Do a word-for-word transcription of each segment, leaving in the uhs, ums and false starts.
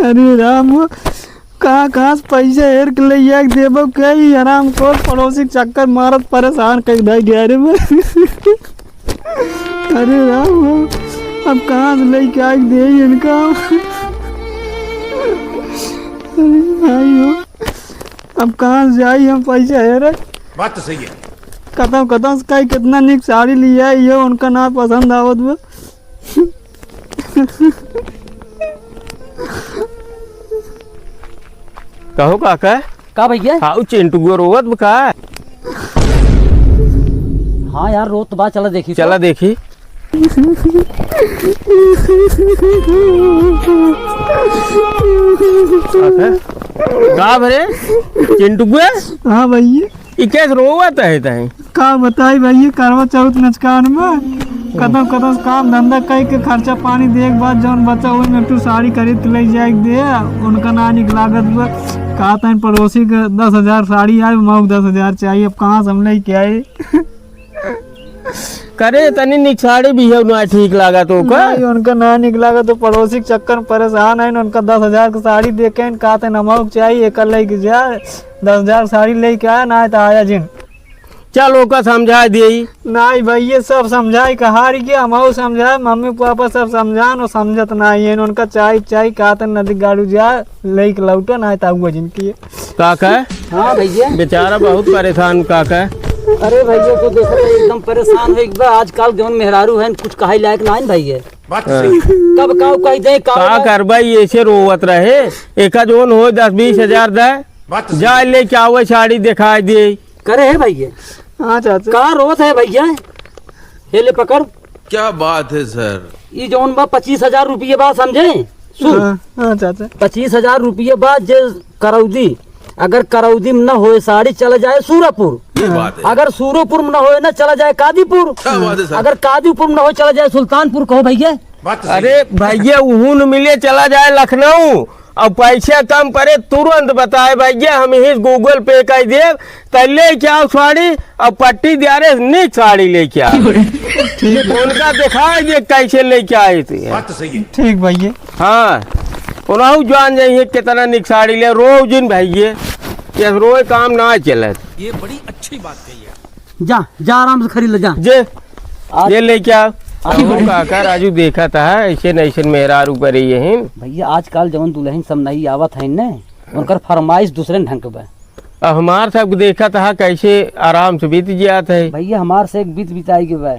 अरे राम, कहाँ, कहाँ से पैसा हेर के ले आके देबो? क्या ही हराम खोर पड़ोसी के चक्कर मारत परेशान कर दे गया रे मैं। अरे राम, अब कहाँ से लेके आके दे इनका? अरे भाई हो, अब कहाँ से जाई हम पैसा हेरे? बात तो सही है। कतौ, कतौ से कई कितना निक साड़ी लिया है, ये उनका ना पसंद आवत बा। कहो काका। का भैया? हाँ, उ चिंटुआ रोवत बा का? हाँ यार, रोत बा, चला देखी तो। चला देखी। काका, का भरे? चिंटुआ? हाँ भैया। ई कैसे रोवत है तैं? का बताई भैया, करवा चौथ नचकान में कतौ कतौ से काम धंधा कई के खर्चा पानी दे के बाद जौन बचा ओही में एक ठो साड़ी खरीद के ले जाए के दे, उनका ना निक लागत बा। कहा तैं पड़ोसी के दस हजार साड़ी आए, मऊ के दस हजार चाहिए, अब कहाँ से हम लेके आए? करे तनी निक साड़ी भी है ना ठीक लागत ओका? नहीं, उनका ना निक लागत, तो पड़ोसी के चक्कर में परेशान है, उनका दस हजार के साड़ी दे के कहा तैं मऊ के चाहिए, एकर लेके जा। दस हजार साड़ी लेके आया, ना तो आया जिन। चल, ओका समझाइ देई। नाहीं भैया, सब समझाइ के हारि गया, हमहू समझाए, मम्मी पापा सब समझान, वो समझत नाहीं है। उनका चाही, चाही, कहा त नदी गाड़ू जा, लेके लौटा, नाहीं त हुआ जिनकी। काका? हाँ भैया। बेचारा बहुत परेशान, काका। अरे भैया, तो देखो तो एकदम परेशान हो, एक बार आजकल जौन मेहरारू है, कुछ कहाई लायक नाहीं भैया। बात तो सही। कब काऊ कहि दे, काऊ का ना। करबा, ये ऐसे रोवत रहे, एका जौन हो दस बीस हजार दे, बात तो सही। जा लेके आवे, साड़ी दिखाई दे। करे है भैया? हाँ चाचा। का रोत है भैया? ये ले पकड़। क्या बात है सर? ई जौन बा पच्चीस हजार रुपये बा, समझे? सुन। हाँ, हाँ चाचा। पच्चीस हजार रुपये बा, जे करौदी, अगर करौदी में न होए साड़ी, चला जाए सूरपुर। क्या बात है? अगर सूरपुर में न होए ना, चला जाए कादीपुर। क्या बात है सर? अगर कादीपुर में न होए, चला जाए सुल्तानपुर। कहो भैया। बात तो सही। अरे भैया, उहू न मिले, चला जाए लखनऊ। अब पैसा कम परे, तुरंत बताए भैया, हम ही Google Pay कर देब, त लेके आओ साड़ी, अब पट्टी दियारे निक साड़ी लेके आओ। ठीक। उनका दिखाई दे कैसे लेके आए थे। बात तो सही है। ठीक भैया। हाँ, उनहू जान जाइए कितना निक साड़ी ले, रोज दिन भैया, ये रोज काम ना चलत। ये बड़ी अच्छी बात कही है। जा, जा आराम से खरीद ले, जा। जे, आज जे लेके आ। आज हम काका राजू देखत ह, ऐसे न ऐसे मेहरारू करे यही। भैया, आजकल जवन दुलहिन सब नई आवत है न, उनकर फरमाइश दूसरे ढंग के बा। अब हमार सब देखत ह, कैसे आराम से बीत जात है। भैया, हमार से एक बीत बिताई के बा।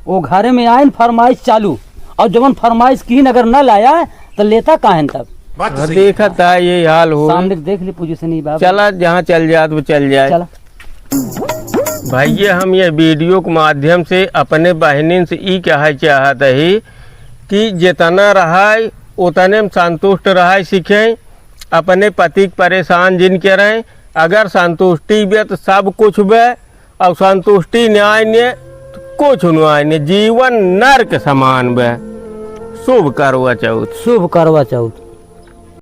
वो घरे में आइन फरमाइश चालू, और जवन फरमाइश कीन अगर न लाया, त लेता काहेन तब? बात तो हाँ, सही। देखत ह, ये हाल हो। सामने देख ली पोजीशन ही बाबू। चला, जहाँ चल जात, वो चल जाए। चला। भैया, हम ये video के माध्यम से अपने बहिनिन से ई कहै चाहत ही कि जितना रहै, उतने में संतुष्ट रहै सीखें, अपने पति के परेशान जिन करें। अगर संतुष्टि बे, तो सब कुछ बे, और संतुष्टि नाहीं ने, तो कुछ नाहीं ने। जीवन नर्क समान बे। शुभ करवा चौथ। शुभ करवा चौथ।